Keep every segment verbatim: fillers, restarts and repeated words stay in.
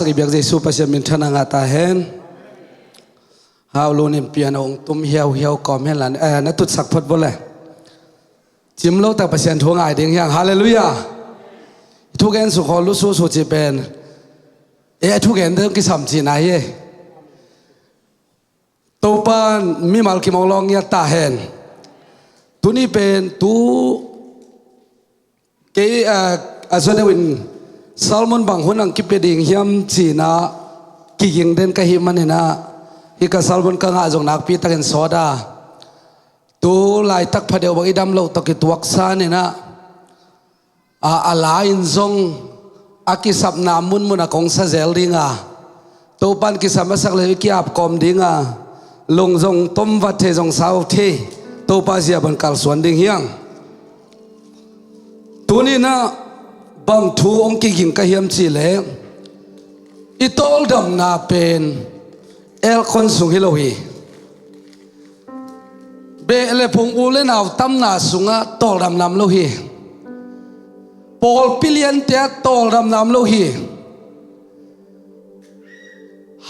Sak i biak Jesu Pasian min thanna ngah ta hen. Hau lu nin pian a hong tum hiauhiau kawm hen lan, eh, na tutsak phot vawle. Cim lo tak Pasian thu ngai ding hiang. Halleluiah. Thugen sukhawl lu susu ci pen, eh, thugen ding kisam ci nai e. Topa mimal kim hong lawng ngiat ta hen. Tuni pen tu kei, ah, a zaw deuhin sermon bang hun ang kipia ding hiam cina kiging den ka hih maninah, hih ka sermon ka ngah zong nakpi takin sawt a, tu laitak phadeuh bang i dam loh tawh kituaksa ninah, a, a la in zong a kisapna munmun a kong sa zel dinga, Topan kisam a sak le i kiap kawm dinga, lung zong tomvat thei zong sau thei, Topa zia ban kalsuan ding hiang. Tuninah bang thu hong kiging ka hiam cihleh, i tawldamna pen aircon sung hi lo hi. Beh le phung, u le nau tamna sungah tawldam nam lo hi. Pawlpi liante ah tawldam nam lo hi.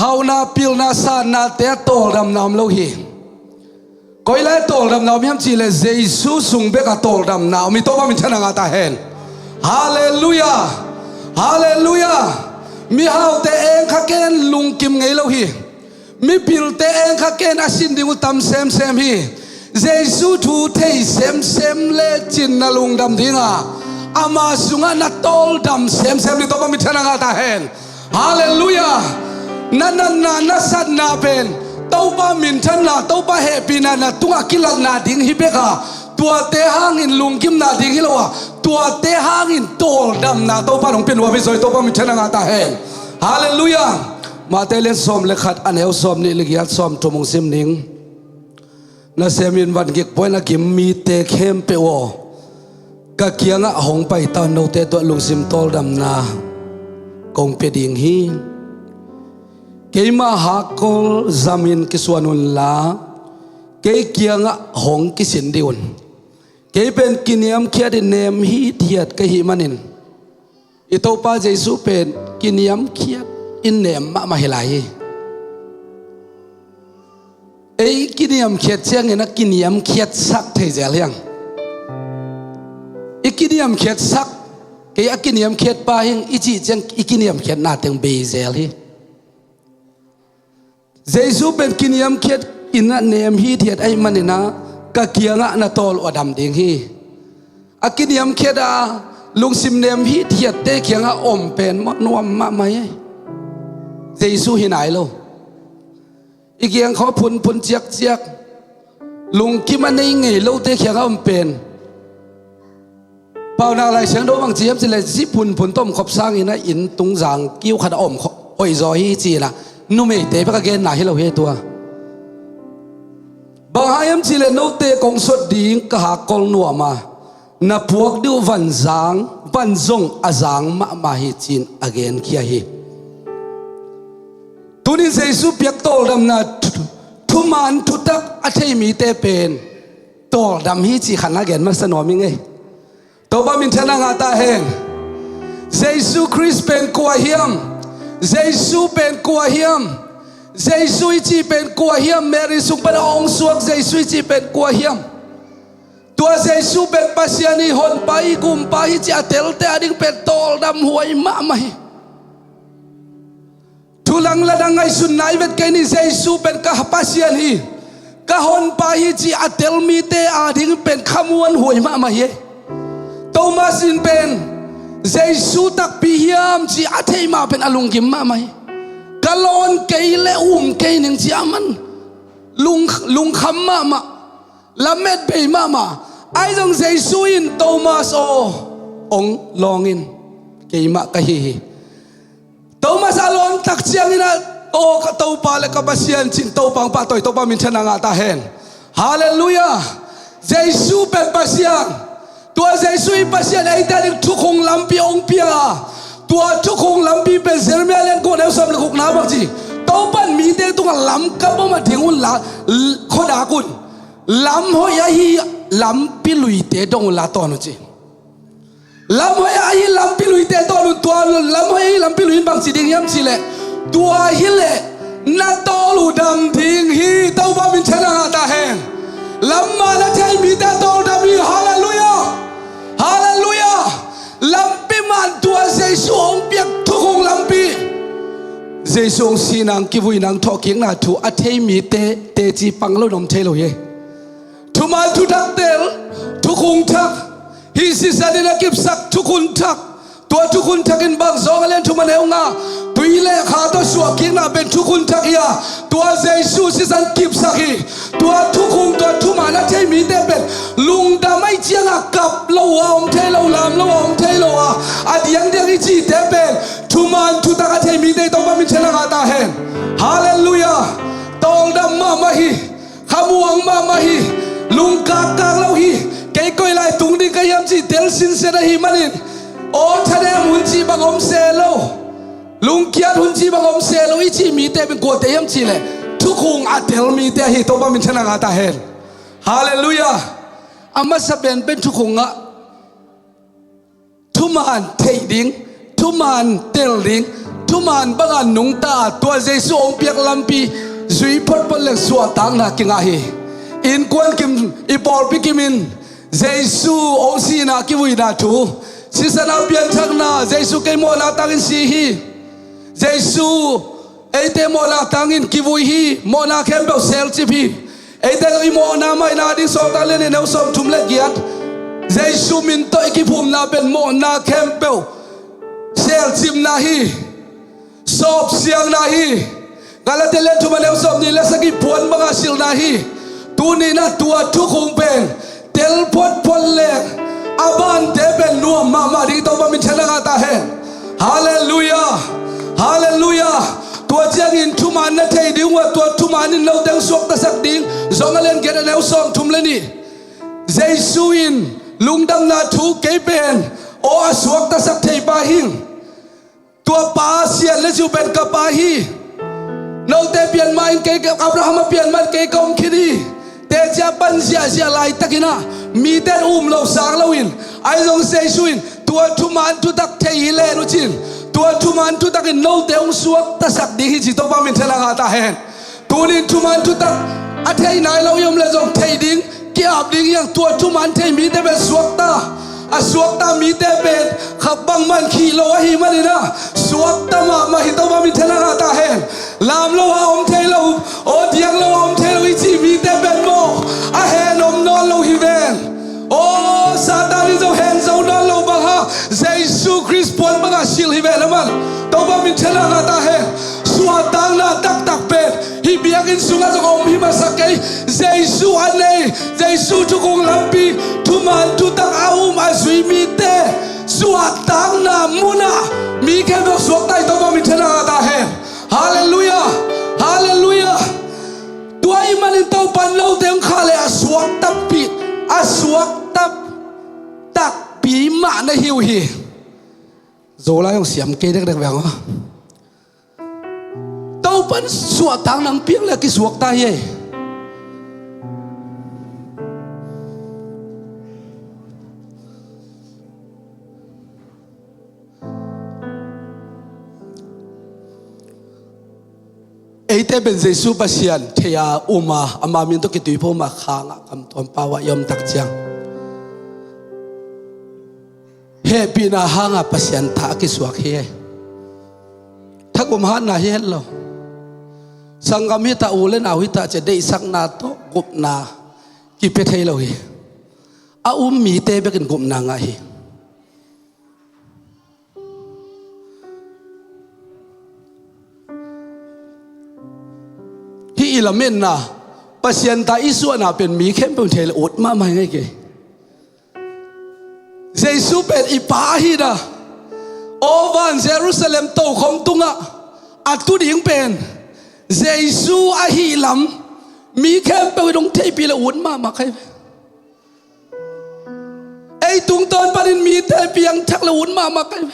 Hauhna, pilna, satnate ah tawldam nam lo hi. Koi lai tawldamna om hiam cihleh Jesu sung bekah tawldamna om hi. Topa min thanna ngah ta hen. Halleluiah. Halleluiah. Mihaute eng kha ken lungkim ngei lo hi. Mipilte eng kha ken a sin ding uh tam semsem hi. Jesu thu thei semsem le cinna lungdam dinga, ama sungah na tawldam semsem ding Topa min thanna ngah ta hen. Halleluiah. Na natna, na satna pen Topa min thanna, Topa hehpihna na tungah kilatna ding hi bekah, tuate hangin lungkimna ding hi lo a, tuate hangin tawldamna Topa nong pia nuam hi zaw hi. Topa min thanna ngah ta hen. Halleluiah. Mate lian sawm le khat, a neu sawm nih le giat, sawm thum hong sim ning. Nasemin van gik puain a gim mite khempeuh aw, ka kiangah hong pai ta un, note tungah lungsim tawldamna kong pia ding hi. Keimah hakkol zamin kisuan unla, kei kiangah hong kisin dih un. Kei pen kiniamkhiat in nem hithiat ka hih manin, i Topa Jesu pen kiniamkhiat in nem mahmah hi lai hi. Ei kiniamkhiat ciangin a kiniamkhiatsak thei zel hiang. I kiniamkhiatsak, kei a kiniamkhiat pa hiang i cih ciang i kiniamkhiatna teng bei zel hi. Jesu pen kiniamkhiat in a nem hithiat ahih maninah ka kiangah na tawl uh a dam ding hi. A kiniamkhiat a lungsim nem hithiatte kiangah om pen mawh nuam mahmah hi. Jesu hi nai lo. I kiang khawng phunphun ciakciak, lungkim a nei ngei lote kiangah om pen, Paunak Lai Siangtho bang ci hiam cihleh, zi phunphun tawh om khop sangin a inn tungzang kiu khat a om kho-, hoih zaw hi ci-in a, numeite bek a genna hi lo hi tua. Bang hang hiam cihleh, note kong sot ding ka hakkol nuam a, na puak ding uh vanzang, van zong a zang mahmah hi ci-in a genkhia hi. Tunin Jesu piak tawldamna thu-, thuman thutak a thei mite pen tawldam hi cih khat na gen masa nuam ing ei. Topa minthanna ngah ta hen. Jesu Khrist pen kua hiam? Jesu pen kua hiam? Jesu i cih pen kua hiam? Mary sung pan a hong suak Jesu i cih pen kua hiam? Tua Jesu pen Pasian hi, honpa hi, gumpa hi cih a telte a ding pen tawldam huai mahmah hi. Thu dang la dang ngaihsun nai vet kei ni, Jesu pen ka Pasian hi, ka honpa hi cih a tel mite a ding pen khamuanhuai mahmah hi. Thomas in pen Jesu takpi hiam cih a theih mah pen a lunggim mahmah hi. Ka lawn kei le um kei ning cih a man lung, lungkham mahmah, lamet bei mahmah. Ahi zong Jesu in, Thomas aw, hong lawng in, keimah ka hi hi. Thomas a lawn tak ciangin a, aw ka Topa le ka Pasian cin, Topa hong pahtawi, Topa minthanna ngah ta hen. Halleluiah. Jesu pen Pasian. Tua Jesu i Pasian eite a ding thukhun lampi hong pia. Tua thukhun lampi pen Jeremiah lian kua neu sawm le gukna bang ci, Topan mite tungah lam kap om a ding unla, l-, khuadak un. Lam hoih ahi lampi luite dong unla tawn un ci. Lamhoi ahi lampi luite tawl un, tua lamhoi ahi lampi lui in bang ci ding hiam cih leh, tua hi leh na tawl uh dam ding hi. Topa min thang a ngah ta hen. Lamman a thei mite tawl dam hi. Halleluiah. Halleluiah. Lampi man tua Jesu hong piak thukhun lampi. Jesu hong sihna, hong kivuina, hong thawhkikna thu a thei mite teci pang lo in om thei lo hi. Thuman thuthak tel, thukhun thak, hih sisan in a kipsak thukhun thak. Tua thukhun thak in bang zawng a lian thum a neu nga, tui le kha tawh suahkikna pen thukhun thak hi a, tua Jesu sisan kipsak hi. Tua thukhun, tua thuman a thei mite pen lungdam ahih ciangin kap lo a om thei lo, lam lo a om thei lo a, a diangdiang i cihte pen thuman thutak a thei mite Topa min thang a ngah ta hen. Halleluiah. Tawldam mahmah hi. Khamuang mahmah hi. Lungkak kak lo hi. Kei koi lai tung ding ka hiam cih tel sinsen ahih manin, aw thanem hun cih bang om se lo, lungkiat hun cih bang om se lo i cih mite pen kuate hiam cih leh, thukhun a tel mite ahi. Topa min thang a ngah ta hen. Halleluiah. A masa penpen thukhun ah thuman theih ding, thuman tel ding, thuman banga nungta, tua Jesu hong piak lampi zui photphot leng suahtakna kingah hi. Innkuan kim, i pawlpi kim in Jesu hong sihna, kivuina thu, sisan a pianthakna, Jesu kei mawhna tangin si hi. Jesu eite mawhna tangin kivui hi. Mawhna khempeuh selcip hi. Eite i mawhna maihna ding Sawltak lian nih, neu sawmthum le giat, Jesu min tawh i kiphumna pen mawhna khempeuh selcipna hi. Sawpsiangna hi. Galati lian thum a neu sawmnih le sagih puan banga silhna hi. Tuni-in ah tua thukhun pen tel photphot leng a bante pen nuam mahmah ding Topa min thang a ngah ta hen. Halleluiah. Halleluiah. Tua ciangin thuman na thei ding uh a, tua thuman in note hong suaktasak ding. Zawng a lian giat a neu sawmthum le nih. Jesu in lungdamna thu, kei pen aw a suaktasak thei pa hing. Tua pa sian le ziu pen ka pa hi. Note pian ma in kei, Abraham a pian ma in kei ka om khin hi. Teci a pan ziahziah laitakin ah mite in um lo sang loin, ahi zong Jesu in tua thuman thutak thei hi len uh cin, tua thuman thutak in note hong suaktasak ding hi ci Topa min thang a ngah ta hen. Tuni-in thuman thutak a thei nai lo i om leh zong thei ding, ki-ap ding hi hang. Tua thuman thei mite pen suakta, a suakta mite pen kha bangmah in khih lo ahih manin ah suakta mahmah hi. Topa min thang a ngah ta hen. Lam lo a om thei lo, aw diang lo a om thei lo i cih mite pen maw, a hen om nawn lo hi ven. Aw, Satan in zong hen zo nawn lo bang hang, Jesu Khrist puan bangah silh hi ven a man. Topa min thang a ngah ta hen. Suahtakna taktak pen hih biakinn sungah zong a om hi masa kei. Jesu a nei, Jesu thukhun lampi, thuman thutak a um a zui mite suahtakna munah mi khempeuh suakta hi. Topa min thang a ngah ta hen. Halleluiah. Halleluiah. Tua ahih manin Topa in note hong khah leh a suaktakpi, a suaktak takpi mah na hi uh hi. Zolai hong siam kei dekdek veng aw. Topa in suahtakna hong piak leh a kisuakta hi ei. Eite pen Jesu Pasian thei a um a, ama min tawh kituiphum a, khangah kamtuam pau ah i om tak ciang, hehpihna hanga Pasian tha a kisuak hi. Thagum hatna hi het lo. Sanggam hi ta, u le nau hi ta, ci a deihsakna tawh gupna kipia thei lo hi. A um mite bekin gupna ngah hi. Hih i lametna, Pasian tha i suahna pen mi khempeuh in thei leh ut mahmah hi ngei kei. Jesu pen i Pa ahi na, aw van Jerusalem tokhom tungah a tu ding pen Jesu ahih lam mi khempeuh in hong theihpih leh ut mahmah kei. Ei tungtawn panin mite piangthak leh ut mahmah kei.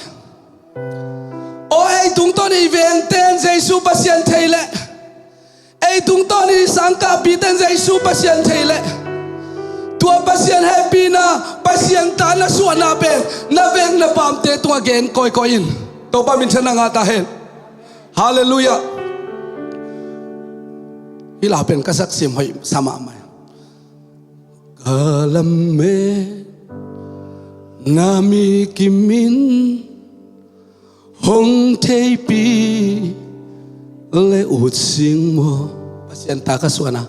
Aw, ei tungtawn i vengte in Jesu Pasian thei leh, ei tungtawn i sangkahpihte in Jesu Pasian thei leh, Tua Pasian hehpihna, Pasian ta na suahna pen na veng na pamte tungah gen kawikawi in. Topa min thang na ngah ta hen. Halleluiah. Hih la pen ka saksim hoih sa mahmah. Ka lamet na mi kimin hong theipih le ut sing maw. Pasian ta ka suahna,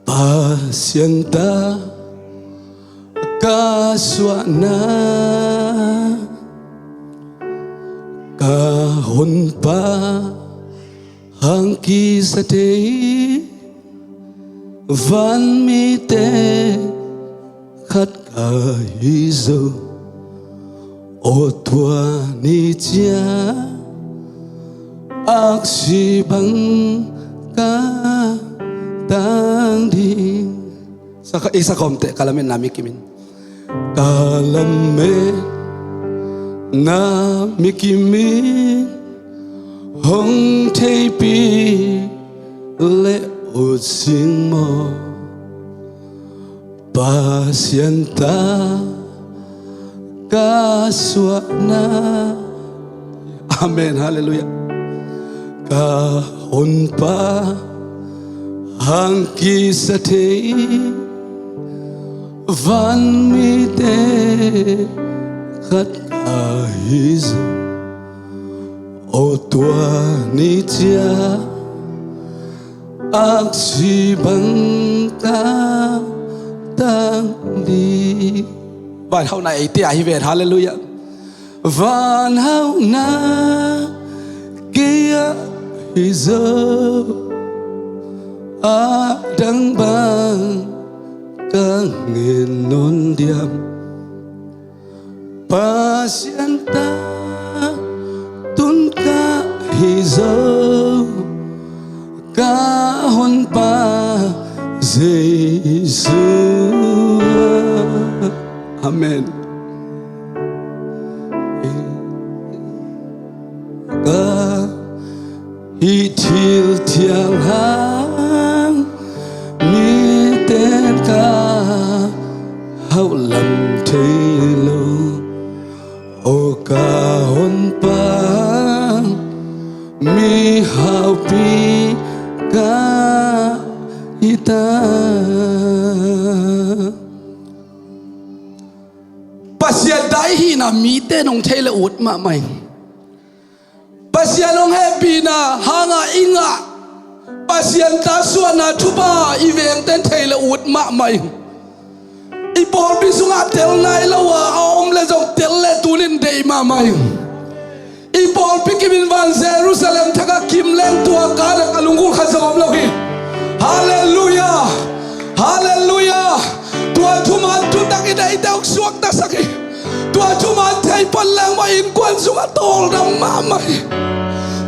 Pasian ta ka suahna, ka honpa hang kisa thei van mite khat ka hi zo. Aw tua ni ciang aksi bang ka tang ding. Sa ka i sa kawmte, ka lamet na mi kimin. Ka lamet na mi kimin hong theipih le ut sing maw. Pasian ta ka suahna. Amen, halleluiah. Ka honpa hang kisa thei van mite khat ka hi zo. Aw tua ni ciang aksi bang ka tang ding. Van hauhna eite a hi ven, halleluiah. Van hauhna kei a hi zo, a dang bang ka ngen nawn diam. Pasian ta tun ka hi zo, ka honpa Jesu. Amen. Ka hih thil thianghang miten ka hauh lam thei lo. Aw ka honpa, mi haupi ka hi ta. Pasian ta i hihna mite nong thei le ut mahmah ing. Pasian hong hehpihna hanga i ngah, Pasian ta suahna thupha i vengten thei le ut mahmah ing. I pawlpi sungah tel nai lo a, a om le zong tel le tunin deih mahmah ing. I pawlpi kimin van Jerusalem thakah kim leng tua kana ka lunggulh kha zong om lo hi. Halleluiah. Halleluiah. Tua thuman thutak i deihte hong suaktasak hi. Tua thuman thei pan leng mah innkuan sungah tawldam mahmah hi.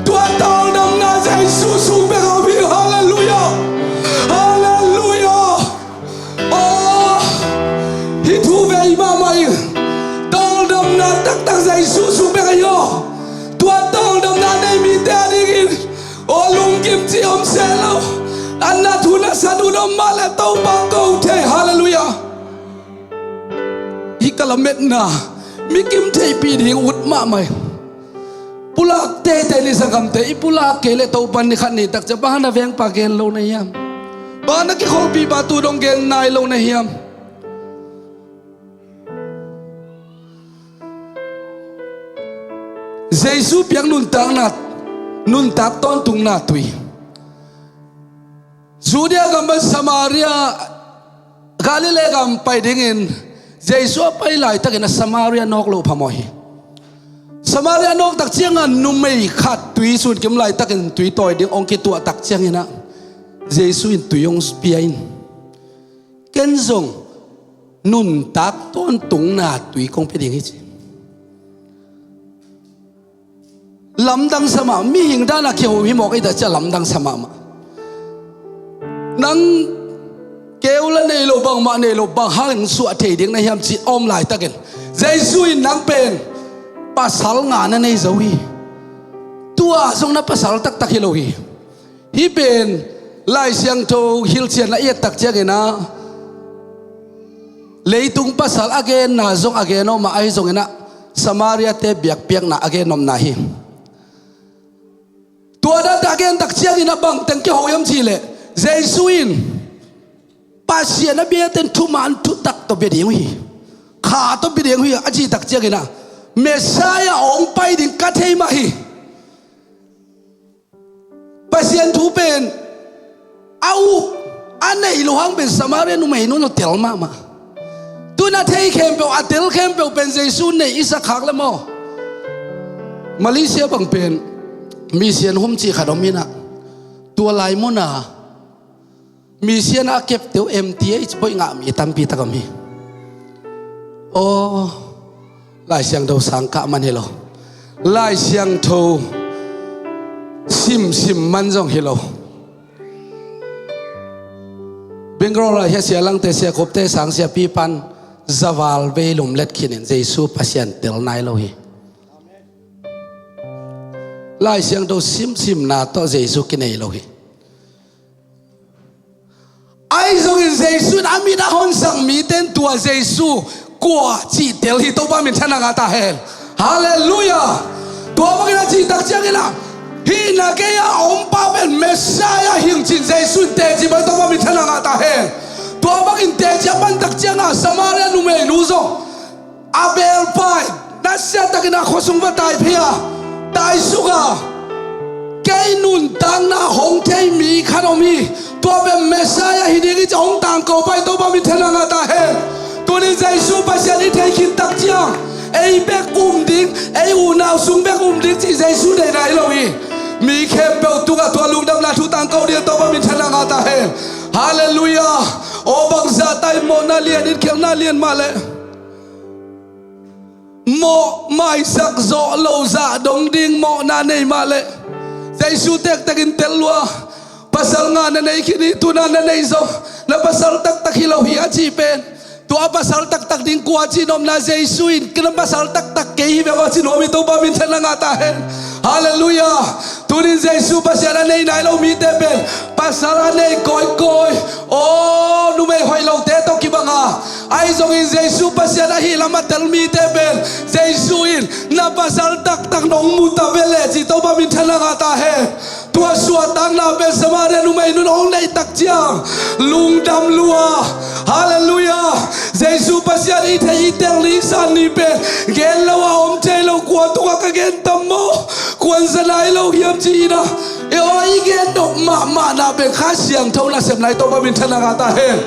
Tua tawldamna Jesu sung bek a om hi. Halleluiah. Halleluiah. Aw, hih thu vei mahmah ing. Tawldamna taktak Jesu sung bek ahi aw. Tua tawldamna nei mite a dingin aw, lungkim cih om se lo. A nat hun a sat hun om mah leh Topa ko thei. Halleluiah. Hih ka lametna mi kim theihpih ding ut mahmah ing. Pulak teitei ni sanggamte, i pulak kei leh Topa ni khat ni tak ciang bang hang na vengpa gen lo na hiam? Bang hang na kikholhpihpa tu dong gen nai lo na hiam? Jesu piak nuntakna, nuntak tawntungna tui. Judea gam pan Samaria, Galilee gam pai dingin Jesu a pai laitakin a Samaria nawk loh phamawh hi. Samaria nawk tak ciangin numei khat tui sunkim laitakin tui tawi ding hong kituah tak ciangin ah Jesu in tui hong pia in, ken zong nuntak tawntungna tui kong pia ding hi ci. Lamdang sa mah, mihing dan a kiho hi mawk ei ta ciah lamdang sa mahmah. Nang keu la nei lo, bangmah nei lo, bang hangin suah thei ding na hiam cih a om laitakin Jesu in nang pen pasal nga na nei zo hi. Tua zong na pasal taktak hi lo hi. Hih pen Lai Siangtho hilhcian a i et tak ciangin ah Leitung pasal a genna zong a gen om a, ahi zongin ah Samaria-te biakpiakna a gen omna hi. Tua dan a gen tak ciangin ah bang teng kiho hiam cih leh, Jesu in Pasian a biate in thuman thutak tawh bia ding uh hi, kha tawh bia ding uh hi a cih tak ciangin ah Messiah hong pai ding ka thei mah hi. Pasian thu pen a up a neih loh hang pen Samaria numeinu in tel mahmah. Tu-in a thei khempeuh, a tel khempeuh pen Jesu neih i sak khak le maw. Malaysia bang pen mission home cih khat om in ah, tua lai mun ah mission a kepte uh M T H boih ngah mi tampi tak om hi. Aw, Lai Siangtho sang kah man hi lo. Lai Siangtho simsim man zong hi lo. Bangalore ah hia Sia Langte, Sia Khupte, Sang Siapi pan zaval vei lumlet khinin Jesu Pasian tel nai lo hi. Lai Siangtho simsimna tawh Jesu kinei lo hi. Ahi zongin Jesu in a mit a honsak mite in tua Jesu kua cih tel hi. Topa minthanna ngah ta hen. Halleluiah. Tua bangin a cih tak ciangin ah, hih na kei a om pa pen Messiah hi ing cih Jesu in teci bai. Topa minthanna ngah ta hen. Tua bangin teci a pan tak ciangin ah Samaria numeinu zong a belpai, nasia takin a khuasung va tai phei a, taisuk a, kei nuntakna hong thei mi khat om hi. Tua pen Messiah hi ding hi ci-a hong tangko pai. Topa minthanna ngah ta hen. Tuni Jesu Pasian i thei khit tak ciang, ei bek um ding, ei unau sung bek um ding cih Jesu deihna hi lo hi. Mi khempeuh tungah tua lungdamna thu tangko ding. Topa minthanna ngah ta hen. Halleluiah. Aw, bangzah ta in mawhna lian in, khialhna lian mah leh, mawh maisak zawh loh zah dong ding mawhna nei mah leh, Jesu tektekin tel lua. Pasal nga na nei khin hi, tu-in ah na nei zo. Na pasal taktak hi lo hi a cih pen, tua a pasal taktak ding kua cih nopna, Jesu in ka na pasal taktak kei hi ve aw ci nuam hi. Topa minthanna ngah ta hen. Halleluiah. Tunin Jesu Pasian a nei nai lo mite pen pasal a nei kawikawi, aw, numei hoih lote tawh kibang a, ahi zongin Jesu Pasian ahi lam a tel mite pen Jesu in na pasal taktak nong mu ta ve leh ci. Topa minthanna ngah ta hen. Tua suahtakna pen Samaria numeinu in hong neih tak ciang lungdam lua. Halleluiah. Jesu Pasian i thei i tel ni, i san ni pen gen lo a om thei lo. Kua tungah ka gen tam maw? Kuan za nai lo hiam ci-in ah, e aw, i gen nop mahmahna pen Kha Siangtho nasepna hi. Topa minthanna ngah ta hen.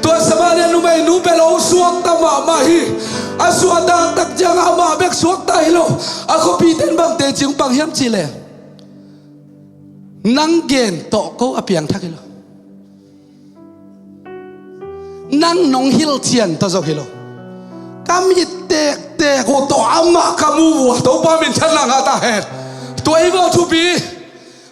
Tua Samaria numeinu pen hong suakta mahmah hi. A suahta tak ciang amah bek suakta hi lo, a khuapite in bang teci hong pang hiam cih leh, nang gen tawh ko a piangthak hi lo, nang nong hilhcian tawh zong hi lo, ka mit tektek uh tawh amah ka mu uh a. Topa minthanna ngah ta hen. Tua hi vawh thupi.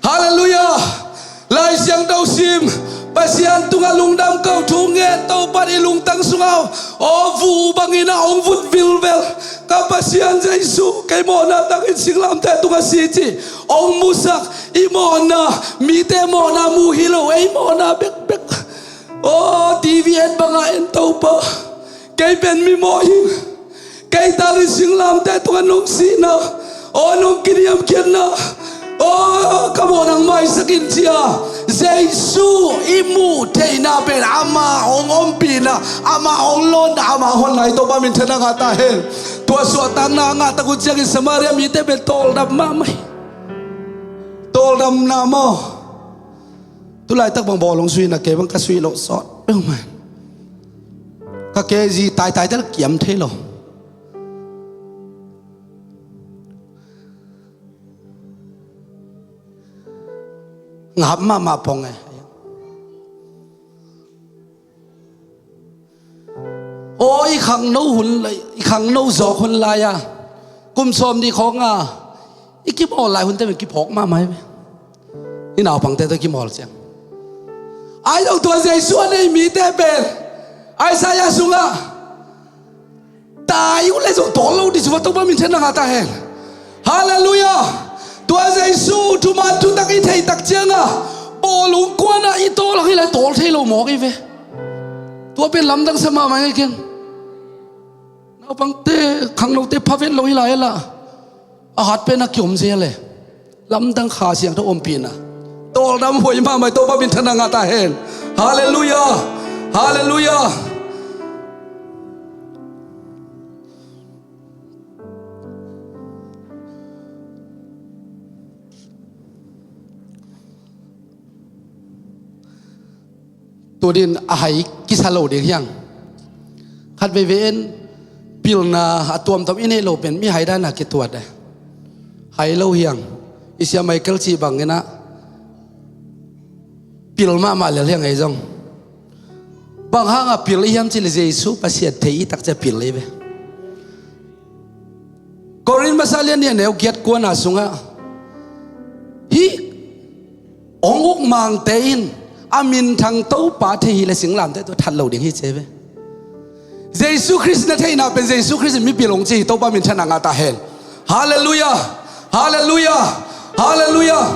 Halleluiah. Lai Siangtho sim, Pasian tungah lungdam ko, thu ngen, Topa i lungtang sungah aw, vu bangin ah hong vut vilvel. Ka Pasian Jesu, kei mawhna takin singlamteh tungah si ci hong musak, i mawhna, mite mawhna mu hi lo, ei mawhna bekbek. Aw, T V et bangah en, Topa, kei pen mi mawh hi ing. Kei tangin singlamteh tungah nong sihna, aw, nong kiniamkhiatna, aw, ka mawh nang maisak in ci-a Jesu i muh theihna pen ama hong ompihna, ama hong lawnna, ama hong honna hi. Topa minthanna ngah ta hen. Tua suahtakna a ngah tak uh ciangin Samaria mite pen tawldam mahmah hi. Tawldamna maw? Tulaitak bang bawlung sui na, kei bang ka sui loh sawt peuhmah. Ka K G taitai tel kiam thei lo. Ngap mahmah pong e. Aw, i khangno hun lai, i khangno zawk hun lai-a, kum sawmnih khawng a i kimawl lai hunte pen kiphawk mahmah hi ve. I naupangte tawh kimawl ciang, ai lo tua Jesu a nei mite pen Isaiah sungah, tai uh leh zong tawl lo ding ci va. Topa minthanna ngah ta hen. Halleluiah. Tua Jesu thuman thutak i theih tak ciangah bawlung kuanah i tawl hang hi lai, tawl thei lo mawk hi ve. Tua pen lamdang sa mahmah hi keng. A bangte khangnote pha vet lo hi lai a lah. A hat pen a kiom zel e. Lamdang Kha Siangtho ompihna. Tawldam huai mahmah, Topa minthanna ngah ta hen. Halleluiah. Halleluiah. Tudin a hai kisa lo ding hiang. Khat veivei in pilna a tuamtuam i neih lo pen mi hai dana kituat e. Hai lo hiang. I sia Michael cih bangin ah pil mahmah lel hiang ei zong. Bang hanga pil i hiam cih leh Jesu Pasian thei i tak ciang pil i ve. Korin masa lian nih a neu giat kuana sungah hih hong uk mangte in a minthang Topa thei hi leh singlamteh tawh that lo ding hi ci ve. Jesu Khrist na theihna pen Jesu Khrist in mipil hong ci hi. Topa minthanna ngah ta hen. Halleluiah. Halleluiah. Halleluiah.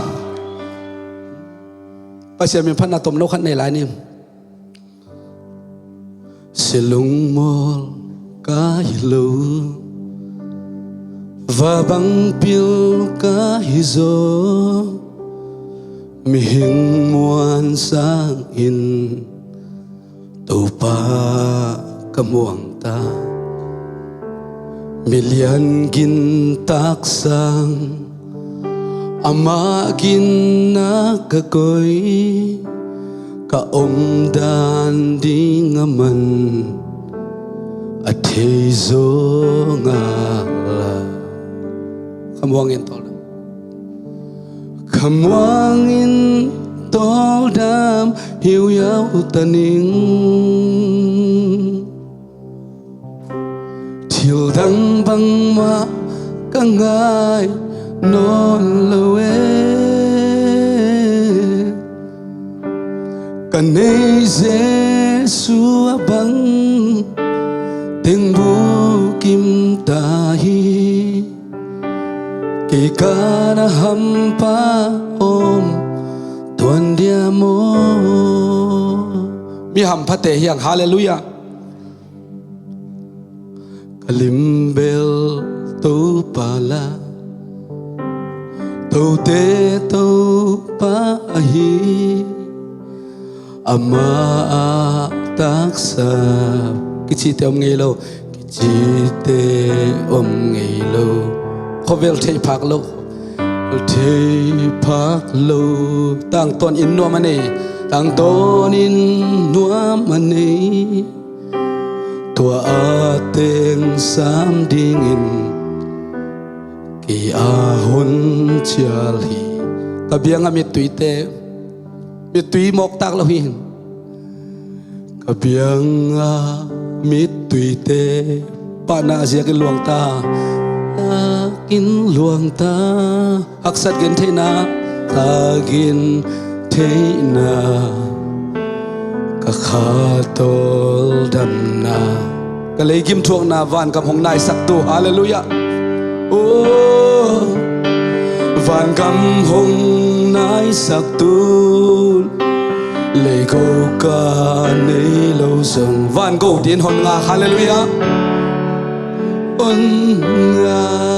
Pasian min phatna tomno khat nei lai ni. Silungmual ka hi lo, va bang pil ka hi zaw, mihing muan sangin Topa ka muang ta. Milian gin taksang amah gin na ka koi, ka omdan ding a man a thei zaw ngala. Khamuangin tawldam. Khamuangin tawldam hiuhiau ta ning. Thil dang bangmah ka ngai nawn lo e. Ka nei Jesu a bang teng bukim ta hi. Kei ka na hampha om tuan dia maw. Mi hamphate hiang, halleluiah. Ka limbel Topa la, tote Topa ahi. Amah a taksa kicite om ngei lo, kicite om ngei lo. Khuavel theih phak lo, theih phak lo. Tangtawn inn nuam a nei, tangtawn inn nuam a nei. Tua a teng sam dingin kei a hon cial hi. Ka bianga mittuite, mittui mawktak lo hi. Ka bianga mittuite, pahna a ziakin luangta, takin luangta. Haksat gentheihna, tha gentheihna, ka kha tawldamna, ka leigim thuakna, vangam hong naisaktu, halleluiah. Oh, vangam hong naisaktu, leiko ka nei lo zong, vango din hon ngak, halleluiah. Hon ngak.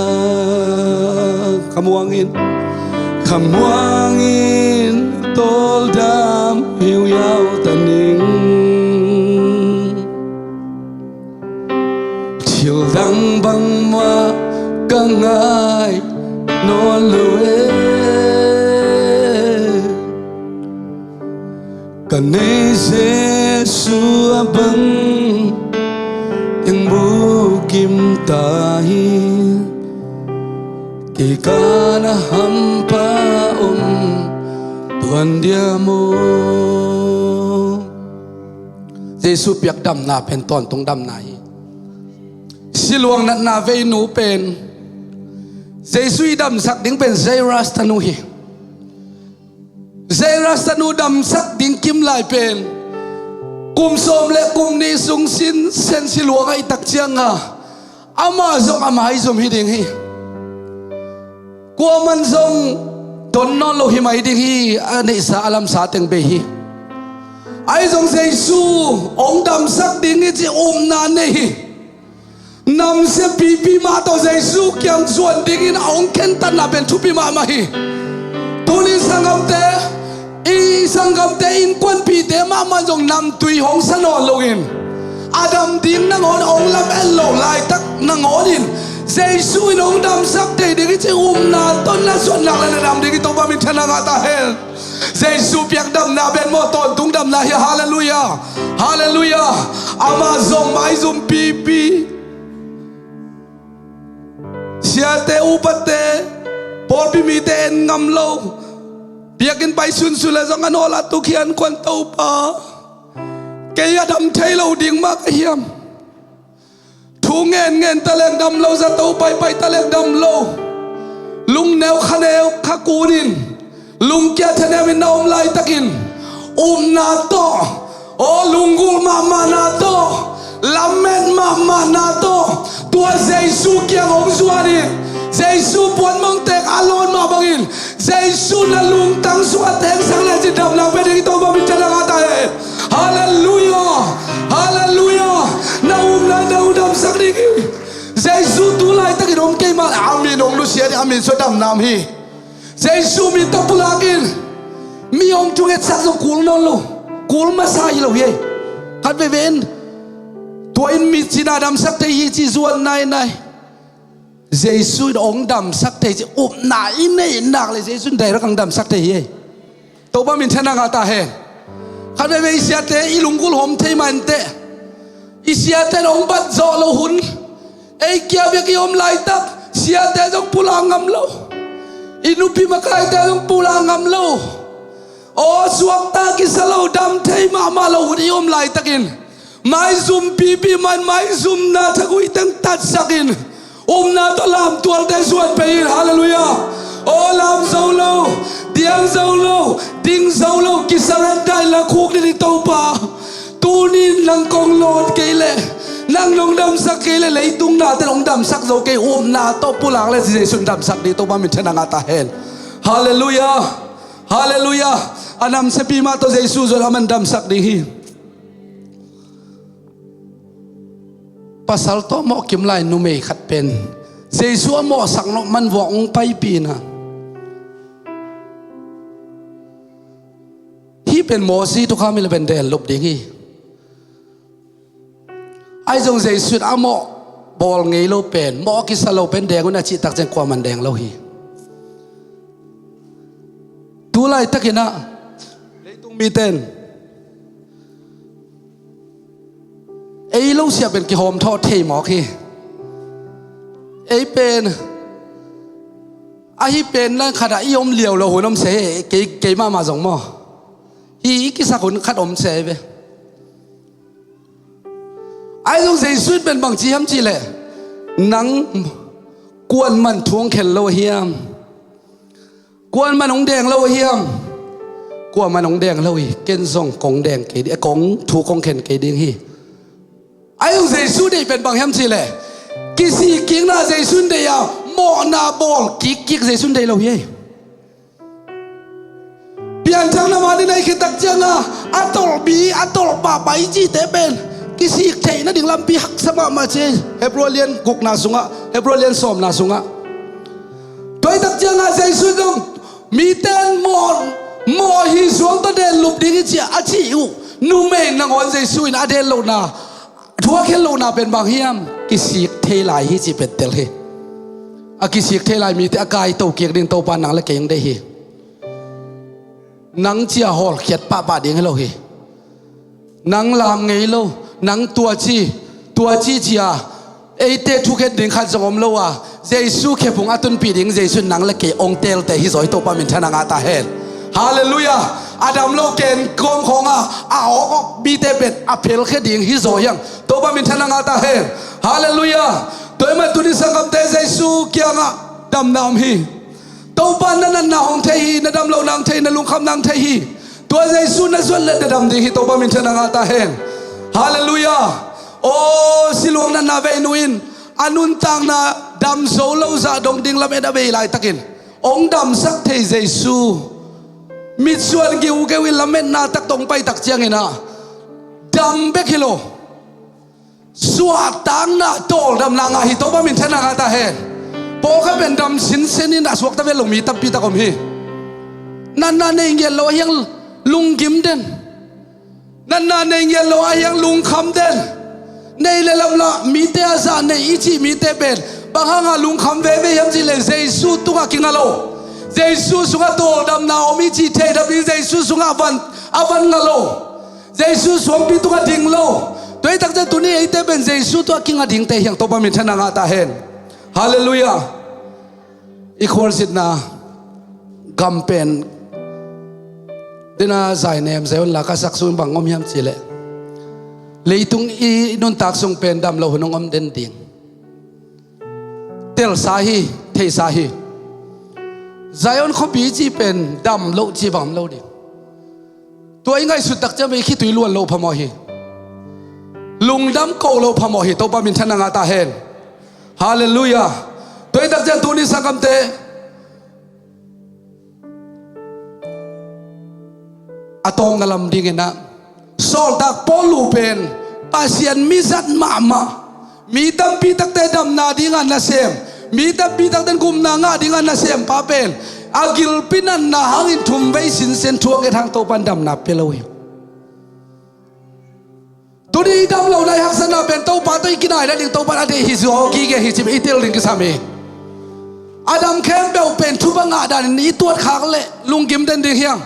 Khamuangin, khamuangin tawldam hiuhiau ta ning. Thil dang bangmah ka ngai nawn lo e. Ka nei Jesu a bang teng bukim ta hi. Kei ka na hampha om tuan dia maw. Jesu piak damna pen tawntung damna hi. Siluang natna vei nu pen Jesu i damsak ding pen Jairus tanu hi. Jairus tanu damsak ding kim lai pen kum sawm le kum nih sung sin sen siluang a i tak cianga amah zong a maizum hi ding hi. Kuaman zong don nawn lo hi mai ding hi. A neihsa a lamsa teng bei hi. Ahi zong Jesu hong damsak ding hi ci upna nei hi. Namsia pipi mah tawh Jesu kiang zuan dingin a hong khentatna pen thupi mahmah hi. Tuni sanggamte, i sanggamte innkuanpihte mahmah zong namtui hong sa nawn loin, a dam ding nangawn hong lamet loh laitak nangawnin Jesu in hong damsak thei ding i cih upna tawh na zuat nak le na dam ding i Topa minthanna ngah ta hen. Jesu piak damna pen maw tawntung damna hi a, halleluiah. Halleluiah. Amah zong maizum pipi, siate, upate, pawlpi mite en ngam lo, biakinn pai sunsun le zong a nawla tuk hi an kuan Topa. Kei a dam thei lo ding mah ka hiam? Thu ngenngen ta leng dam lo, zato paipai ta leng dam lo, lungneu khaneu kha kunin, lungkia thaneuin na om laitakin, upna tawh, aw lunggulh mahmahna tawh, lamet mahmahna tawh, tua Jesu kiang hong zuanin, Jesu puanmong tek a lawn mah bangin Jesu na lungtang sungah tengsak le cin damna pia ding i Topa minthanna ngah ta hen. Halleluiah. Halleluiah. Na upna na uh damsak ding hi. Jesu tu laitakin om kei mah a min hong nusia ding, a min sua damna om hi. Jesu min tawh pulakin mi hong thungetsak zong kul nawn lo, kul masa hi lo hi ei. Khat veve in tua in mi cina damsak thei hi ci zuan nainai. Jesu in hong damsak thei ci upna i neih nak le Jesu in direct hong damsak thei hi ei. Topa minthanna ngah ta hen. Khat veve i siate i lunggulh hawm thei mah inteh. I siate in hong bat zawh loh hun, ei kia bek i om laitak siate zong pulak ngam lo, i nupi makaite zong pulak ngam lo, aw suakta kisa lo, dam thei mahmah lo hun i om laitakin, maizum pipi man maizumna thagui teng tatsakin, upna tawh lamtualte zuan pei in, halleluiah. Aw lam zo lo, diang zo lo, ding zo lo, kisurrender in la khuk ding i Topa. Tunin nang kong lawn kei leh, nang nong damsak kei leh leitung nate nong damsak zo kei, upna tawh pulak le Jesu in damsak ding i Topa minthanna ngah ta hen. Halleluiah. Halleluiah. A namsiapi mah tawh Jesu zuan a man damsak ding hi. Pasal tawh mawh kim lai numei khat pen Jesu a mawhsak nop man vuak hong paipih na. Hih pen Mosi thukham hi le pen deng lup ding hi. Ahi zong Jesu in a mawh bawl ngei lo pen, mawh kisa lo pen deng un a cih tak ciang kuaman deng lo hi. Tu laitakin ah leitung mite in ei lo siah pen kihawm thawh thei mawk hi. Ei pen ahi pen lang khatah i om liau lo hun om se hi, kei, kei mahmah zong maw. Hi i kisak hun khat om se hi ve. Ahi zong Jesu in pen bangci hiam cih leh, nang kuaman thu hong khen lo hiam? Kuaman hong deng lo hiam? Kuaman hong deng lo hi. Ken zong kong deng kei ding, kong thu kong khen kei ding hi. Ahi zong Jesu deih pen bang hiam cih leh, kisik kikna Jesu in deih a, mawhna bawl kikkik Jesu in deih lo hi. Pianthakna mah in a i khit tak cianga a tolhpi a tolh pahpah i cihte pen kisik theih nading lampi haksa mahmah ci. Hebrew lian gukna sungah, Hebrew lian sawmna sungah. Tua i tak cianga Jesu zong mite in mawh, mawh hi suang tawh den lup ding hi ci a, a cih uh numei nangawn Jesu in a den lohna, thu a khen lohna pen bang hiam? Kisik thei lai hi cih pen tel hi. A kisik thei lai mite a kaito kik ding Topa nang le kei hong deih hi. Nang cia hawlkhiat pahpah ding hi lo hi. Nang lam ngei lo, nang tua ci, tua ci cia eite thukhen ding khat zong om lo a, Jesu khephung a tunpih ding Jesu in nang le kei hong teelte hi zaw hi. Topa minthanna ngah ta hen. Halleluiah. A dam lo ken kawm khawngah a awkawk mite pen a phelkhia ding hi zaw hiang. Topa minthanna ngah ta hen. Halleluiah. Tua ahih manin tuni sanggamte Jesu kiangah damna om hi. Topa na natna hong thei hi, na dam lohna hong thei hi, na lungkhamna hong thei hi. Tua Jesu na zuat leh na dam ding hi. Topa minthanna ngah ta hen. Halleluiah. Aw siluang natna vei nu in a nuntakna dam zo lo zah dong ding lamet a bei laitakin hong damsak thei Jesu mitsuan giugeu in lametna tak tawh hong pai tak ciangin ah dam bek hi lo. suahtakna tawldamna ngah hi. Topa minthanna ngah ta hen. Pawlkhat pen dam sinsen in a suakta vet lo mi tampi tak om hi. Natna nei ngiat lo a hiang lunggim den. Natna nei ngiat lo a hiang lungkham den. Nei le lamlah mite a zah nei i cih mite pen bang hanga lungkham veve hiam cih leh Jesu tungah kinga lo. Jesu sungah tawldamna om i cih theidam ding Jesu sungah a van, a van nga lo. Jesu suangpi tungah ding lo. Tua hi takciang tuni eite pen Jesu tungah kinga dingte hiang Topa minthanna ngah ta hen. Halleluiah. I khualzinna gam pen dena zainem Zion la ka sak sung bang om hiam cih leh leitung i nuntak sung pen dam lo hun hong om den ding. Telsa hi, theisa hi. Zion khuapi cih pen dam lo cih bang om lo ding. Tua i ngaihsut takciang pen i khitui luan lo phamawh hi. Lungdam ko lo phamawh hi. Topa minthanna ngah ta hen. Halleluiah. Tua hi takciang tuni sanggamte a tawpna lam dingin ah sawltak Paulu pen Pasian mizat mahmah, mi tampi takte damna dingah nasem, mi tampi takte gupna ngah dingah nasem pa pen a gilpi natna hangin thumvei sinsen thu a nget hang Topan damna pia lo hi. Tuni i dam lohna i haksatna pen Topa tawh i kinai nading Topan a deih hi zaw gige hi cih i tel ding kisam hi. A dam khempeuh pen thupha ngah danin i tuat khak leh lunggim den ding hiang.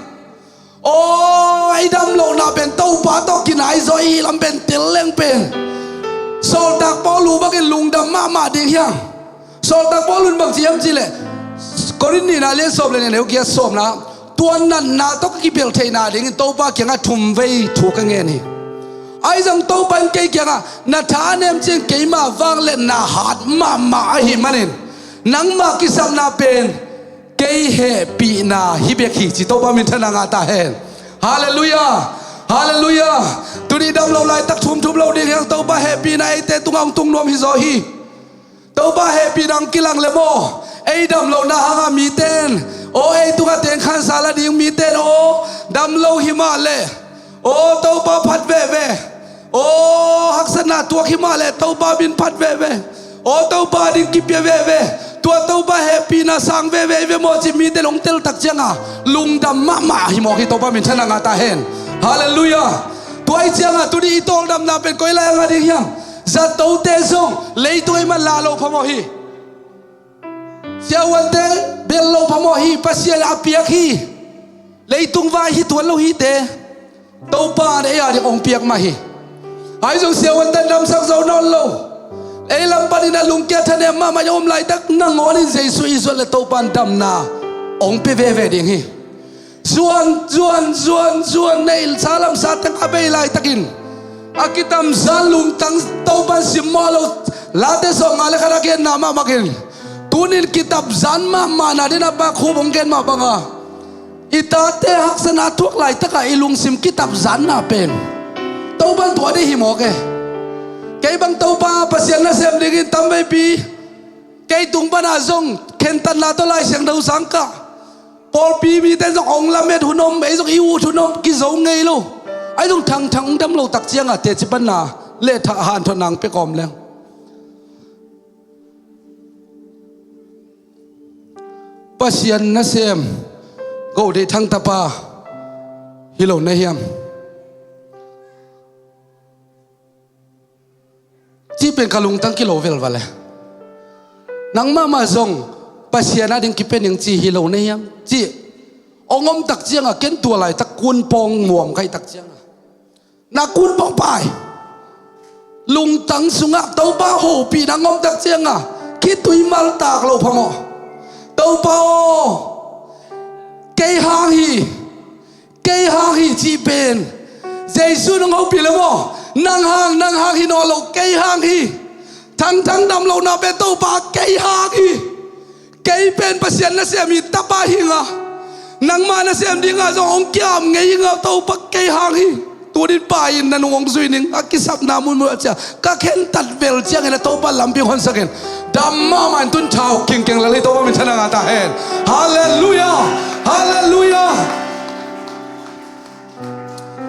Aw, i dam lohna pen Topa tawh kinai zaw i lam pen tel leng pen sawltak Paulu bangin lungdam mahmah ding hiang. Sawltak Paulu in bang ci hiam cih leh Korin nihna lian sawm le nih a neu giat sawmna, tua natna tawh ka kipelh theihna dingin Topa kiangah thumvei thu ka ngen hi. Ahi zong Topa in kei kiangah na thanem ciang keima vangliatna hat mahmah ahih manin nangmah kisapna pen kei hehpihna hi bek hi ci. Topa minthanna ngah ta hen. Halleluiah. Halleluiah. Tuni dam lo laitak thumthum lo ding hiang Topa hehpihna eite tungah hong tung nuam hi zaw hi. Topa hehpihna hong kilang le maw? Ei dam lohna hanga miten aw, ei tungah teng khansa la ding miten aw, dam lo hi mah leh aw, Topa phat veve. Aw, haksatna tuak hi mah leh Topa min phat veve. Aw, Topa ding kipia veve. Tua Topa hehpihna sang veve i ve maw cih miten hong tel takcianga lungdam mahmah hi mawk hi. Topa minthanna ngah ta hen. Halleluiah. Tua hi cianga tuni i tawldamna pen koi lai a ngah ding hiam? Zatote zong leitung ei man la lo phamawh hi. Siavuante bel lo phamawh hi. Pasian a piak hi. Leitung vai hi tuan lo hite Topa in ei a ding hong piak mah hi. Ahi zong siavuante damsak zo nawn lo. Ei lam panin a lungkia thanem mahmah i om laitak nangawnin Jesu i zuat le Topa in damna hong pia veve ding hi. Zuan zuan zuan zuan neih sa lam sa teng a bei laitakin a kitamzan lungtang Topan simmawh lo. Late sawmnga le khat a genna mahmakin tunin kitamzan mahmahna dina pa Khup hong gen mah banga i tate haksatna thuak laitaka i lungsim kitamzanna pen Topan tua ding hi mawk e. Kei bang Topa Pasian nasem dingin tamveipi kei tung pana zong khentatna tawh Lai Siangtho sangkah pawlpi mite zong hong lamet hun om, ei zong i ut hun om, kizo ngei lo. Ahi zong thangthang dam lo takcianga teci panna le thah hanthotna hong pia kawm leng Pasian nasem Goh Deih Thang tapa hi lo na hiam? Cih pen ka lungtang kilo velval e. Nang mahmah zong Pasian a ding kipia ning ci hi lo na hiam? Cih hong om takcianga ken tua laitak kunpawng muam ka hih takcianga na kunpawng pai lungtang sungah Topa hopihna hong om takcianga khitui maltak lo phamawh. Topa aw, kei hang hi. Kei hang hi cih pen Jesu nong hopih le maw? Nang hang, nang hang hi nawn lo, kei hang hi. Thangthang dam lohna pen Topa kei hang hi. Kei pen Pasian nasem hi, tapa hi nga. Nangmah nasem dinga zong hong kiam ngei hi nga, Topa kei hang hi. Tunin pai in na nung hong zui ning a kisapna munmun a cia ka khentat vel ciangin a Topa lampi honsakin dam mahmah in tun thau kingkeng lal hi. Topa minthanna ngah ta hen. Halleluiah. Halleluiah.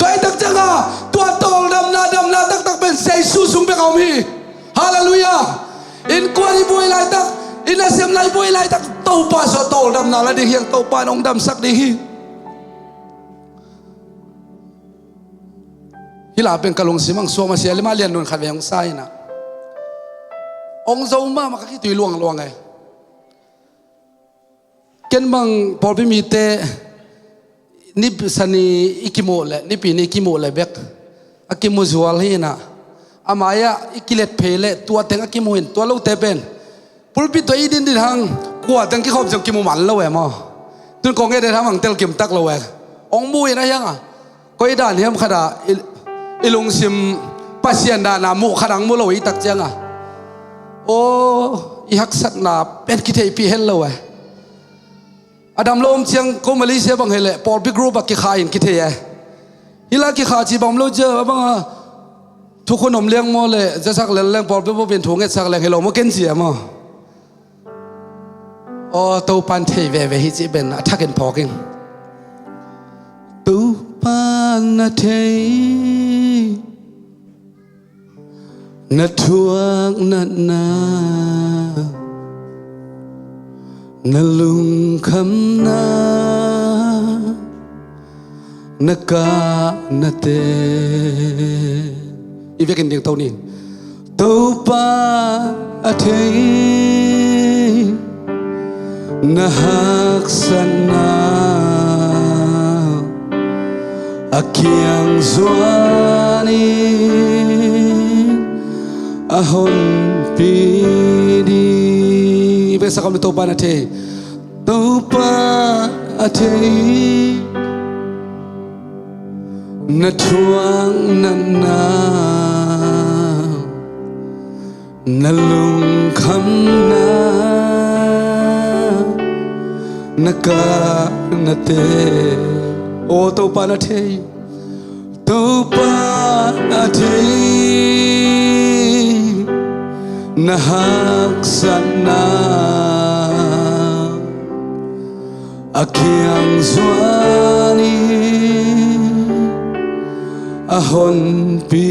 Tua hi takcianga tua tawldamna damna taktak pen Jesu sung bek a om hi. Halleluiah. Innkuan i buai laitak, i nasem lai buai laitak, Topa sung tawldamna la ding hi hang, Topa in hong damsak ding hi. Hih la pen ka lungsim ah suak masiah leh mah lian nun khat vei hong sa hi na. Hong zo mahmah, ka khitui luangluang e. Ken bang pawlpi mite Nipi ni i kimuh leh, Nipi ni i kimuh leh bek a kimu zual hi na. A mai-ah i kilet phei leh tua teng a kimu hi in, tua lote pen pulpit tawh i din din hang, kua teng kikhawm ciang kimu man lo e maw. Tun kong et et hang telkim tak lo e. Hong mu in a hiang a, koi dan hiam khat ah i, i lungsim Pasian dan a muh khat hang mu lo i tak ciang a, aw, i haksatna pen kitheihpih het lo e. A dam lo om ciang ko Malaysia bang hi leh pawlpi group ah kikha in kithei e. Hih la kikha ci bang om lo ciang a bang a thukhun om liang maw leh zasak lel leng pawlpi bup in thu ngetsak leng hi lo maw ken ci e maw. Aw, Topa'n thei veve hi cih pen a thakin phawk ing. Topa'n a thei na thuak natna, na lungkhamna, na kahnate. I vekin ding to ni. Topa a thei na haksatna, a kiang zuanin a honpi ding. I veksak om ni, Topa na thei. Topa a thei na thuak natna, na lungkhamna, na kahnate. Aw, Topa na thei. Topa a thei na haksatna, a kiang zuanin a honpi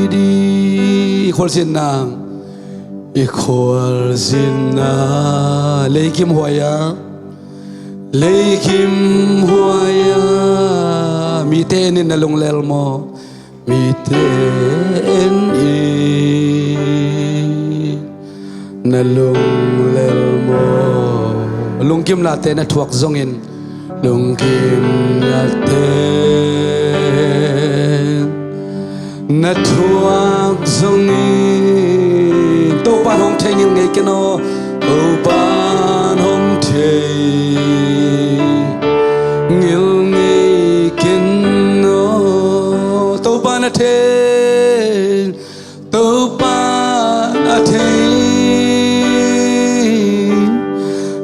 ding. I khualzinna, i khualzinna, leikim huai-ah, leikim huai-ah, mite en in na lunglel maw? Mite en in na lunglel maw? Lungkimnate na thuak zongin, lungkimnate na thuak zongin, Topa'n hong thei ngilngei ken aw. Topa'n hong thei ngilngei ken aw. Topa na thei, Topa a thei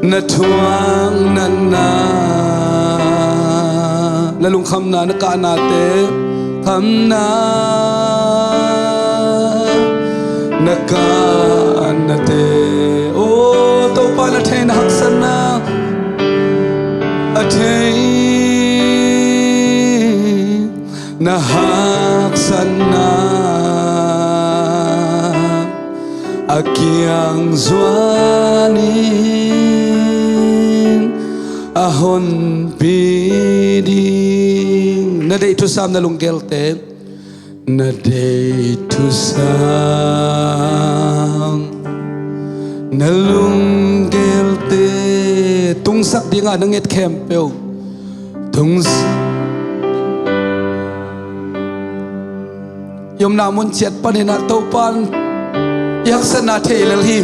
na thuak natna, na lungkhamna, na kahnate, khamna, na kahnate. Aw, Topa na thei na haksatna, a thei na haksatna, a kiang zuanin a honpi ding. Na deih thusam na lunggelte, na deih thusam na lunggelte, tungsak dingah na nget khempeuh tungsak. I omna mun ciat panin ah Topa'n i haksatna thei lel hi.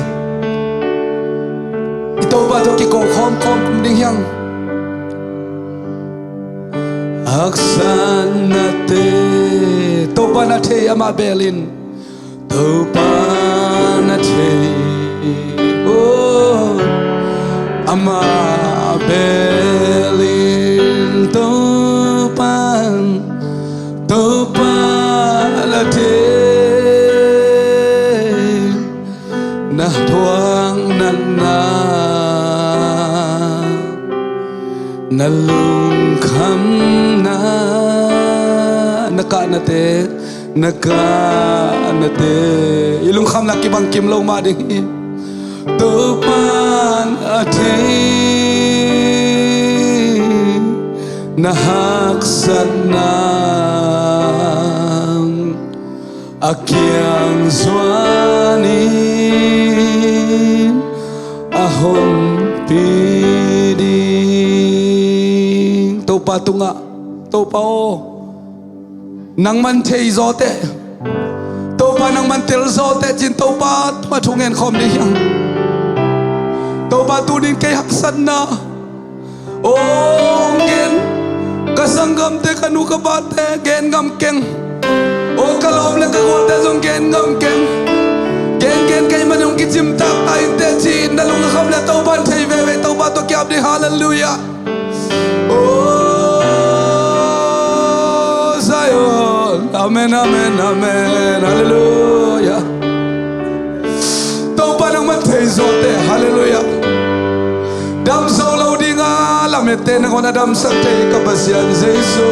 I Topa tawh kiko khawmkhawm ding hi hang. Haksatnate Topa na thei, amah belin Topa na thei, oh, amah belin Topa, Topa na thei, na thuak natna, na lungkhamna, na kahnate, na ka na te. I lungkhamna kibang kim lo mah ding hi. Topan a thei na haksatna a kiang zuanin a honpi ding. Topa tungah, Topa aw, nangman thei zawteh, Topa nangman tel zawteh cin Topa tungah thu ngen khawm ding hiang. Topa tunin kei haksatna, aw gen, ka sanggamte, ka nu ka pate gen ngam keng. Aw ka lawm le ka gualte zong gen ngam keng. Gen gen kei man hong kicimtak ta inteh ci-in na lung a kham le Topan thei veve, Topa tawh kiap ding. Halleluiah. Aw Zion. Amen, amen, amen. Halleluiah. Topa nangman thei zawteh. Halleluiah. Dam zo lo dinga lamette nangawn a damsak thei ka Pasian Jesu.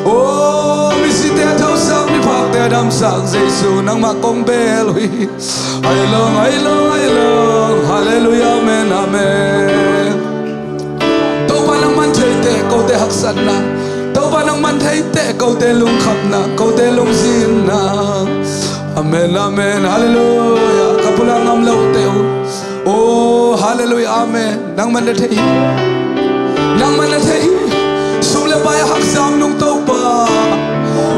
Aw misite a thausak, miphakte a damsak Jesu, nangmah kong bel uh hi. Ai long, ai long, ai long. Halleluiah, amen, amen. Topa nangman theiteh kote haksatna, Topa nangman theiteh kote lungkhamna, kote lungzinna. Amen, amen, halleluiah. Ka pulak ngam lote uh, aw halleluiah, amen. Nangman na thei hi. Nangman na thei hi. Sum le pai a haksa om nung Topa,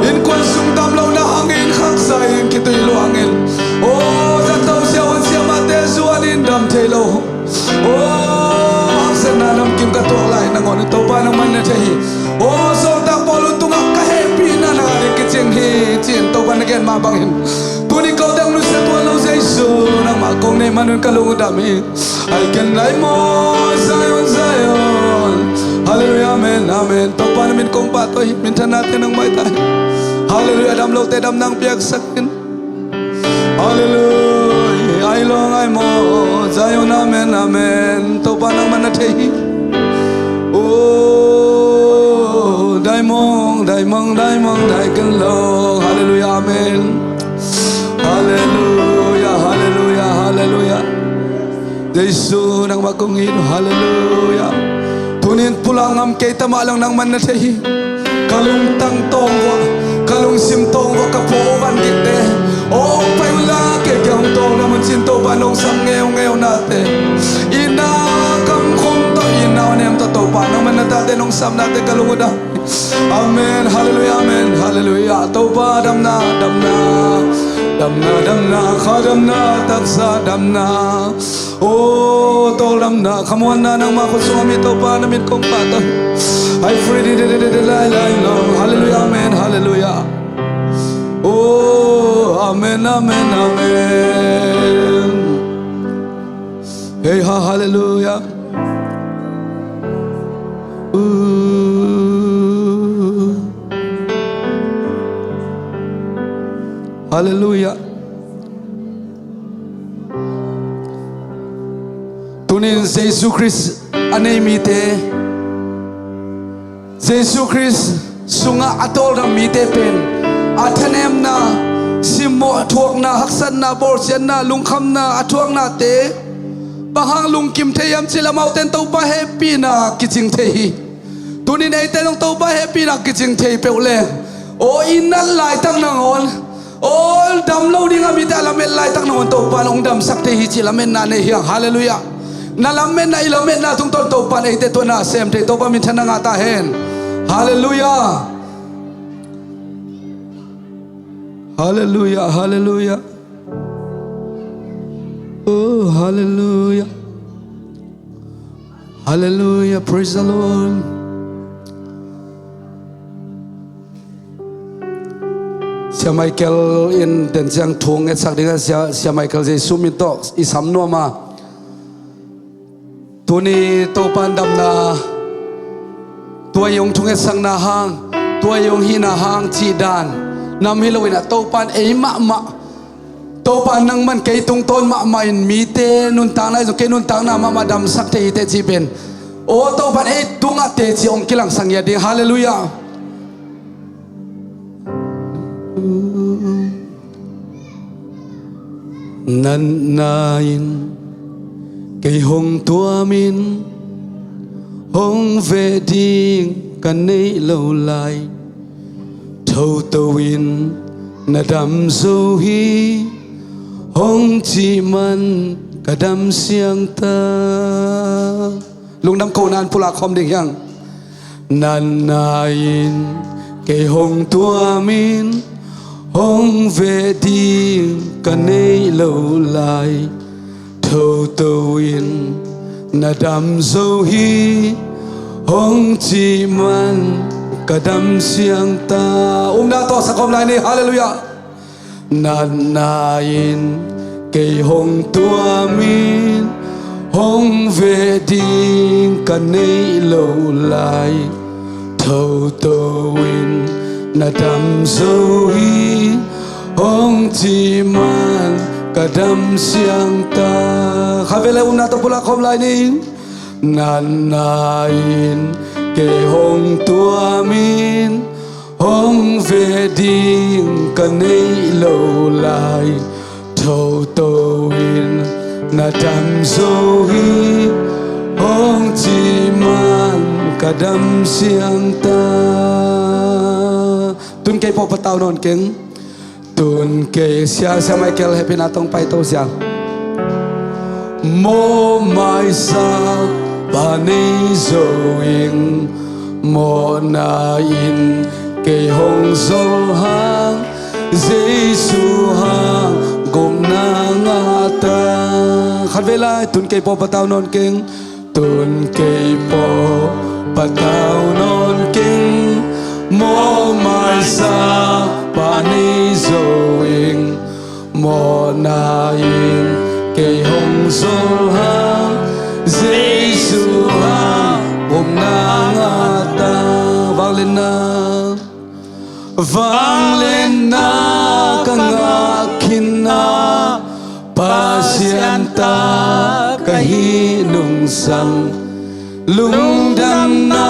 innkuan sung dam lohna hangin haksa in kitui luangin, aw zato siavuan siamahte zuanin dam thei lo. Aw haksatna namkim ka tuak lai nangawn Topa nangman na thei hi. Aw sawltak Paul tungah ka hehpihna nang ading kicing hi ci-in Topa na gen mah bangin, tuni ko dang nusia tuan lo Jesu, nangmah kong neih manun ka lung uh dam hi. Ai ken lai maw Zion, Zion. Halleluiah, amen, amen. Topa na min kong pahtawi hi. Minthannate nang maitai. Halleluiah. Dam lote dam nang piaksak in. Halleluiah. Ai long ai maw Zion, amen, amen. Topa nangman na thei hi. Aw daimong, daimong, daimong dai ken lo. Halleluiah, amen. Halleluiah, halleluiah, halleluiah. Jesu nangmah kong it uh. Halleluiah. Tunin pulak ngam kei ta mah lo nangman na thei hi. Ka lungtang tawng vua, ka lungsim tawng vua ka pua van dikte, aw pai unla kei kiang hong tawng na mun cin Topa nong sam ngeungeu nate, itna kam khum tawh, itna nem tawh Topa nangman na tate nong sam nate ka lung uh dam. Amen, halleluiah, amen, halleluiah. Topa damna, damna, damna, damna, kha damna, taksa damna. Aw tawldamna, khamuanna nangmah khut sungah om hi Topa, na min kong pahtawi. Ai free di di di di di lai lai lo. Halleluiah, amen, halleluiah. Aw amen, amen, amen. Hei ha, halleluiah. Uh. Halleluiah. Tunin Jesu Khrist a nei mite, Jesu Khrist sungah a tawldam mite pen a thanemna, simmawh thuakna, haksatna, bawlsiatna, lungkhamna a thuaknate bang hang lungkim thei hiam cih leh amaute in Topa hehpihna kicing thei hi. Tunin eite zong Topa hehpihna kicing thei peuh leng, aw i nat laitak nangawn, aw dam lo ding a mite a lamet laitak nangawn Topa in hong damsak thei hi cih lametna nei hiang. Halleluiah. Na lametna, i lametna tungtawn Topa in eite tua na sem thei, Topa minthanna ngah ta hen. Halleluiah. Halleluiah, halleluiah. Oh, halleluiah. Halleluiah, praise the Lord. Sia Michael in den ciang thu ngetsak ding a, Sia, Sia Michael Jesu min tawh i sam nuam a. Tuni Topa in damna, tua i hong thungetsakna hang, tua i hong hihna hang cih dan nam hi loin a, Topa in ei mahmah, Topa in nangman kei tungtawn mahmah in mite nuntakna i zong kei nuntakna mahmah damsak thei hi teh cih pen, aw Topa in ei tungah teci hong kilangsak ngiat ding. Halleluiah. Natna in kei hong tuamin, hong veh ding ka neih lo lai. Thoto in na dam zo hi, hong cih man ka dam siang ta. Lungdam kohna in pulak khawm ding hiang. Natna in kei hong tuamin, hong veh ding ka neih lo lai. Thoto in na dam zo hi, hong cih man ka dam siang ta. Umna tawh sa khawm lai ni. Halleluiah. Natna in kei hong tuamin, hong veh ding ka neih lo lai. Thoto in na dam zo hi, hong cih man ka dam siang ta. Khatvei lai umna tawh pulak khawm lai ni. Natna in kei hong tuamin, hong veh ding ka neih lo lai. Thoto in na dam zo hi, hong cih man ka dam siang ta. Tun kei pawh patau nawn keng. Tun kei, Sia, Sia Michael, hehpihna tawh pai to, Sia. Mawhmaisakpa nei zo ing, mawhna in kei hong zol hang, Jesu hang gupna ngah ta. Khatvei lai, tun kei pawh patau nawn keng. Tun kei pawh patau nawn keng, mawhmaisakpa nei zo ing, mawhna in kei hong zol hang, Jesu hang gupna ngah ta. Vangliatna. Vangliatna ka ngah khin a, Pasian ta ka hih nungsang, lungdamna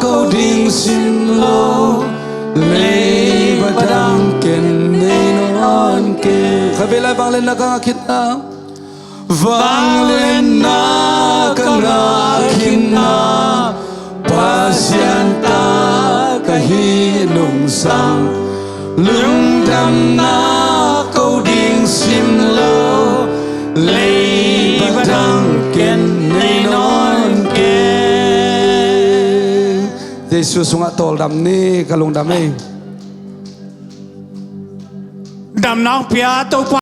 ko ding simlo, leiba dang ken nei nawn keng. Khatvei lai, vangliatna ka ngah khin a. Vangliatna ka ngah khin a, Pasian ta ka hih nungsang, lungdamna ko ding simlo, leiba dang ken nei nawn keng. Jesu sungah tawldam ni, ka lungdam ei. Damna hong pia Topa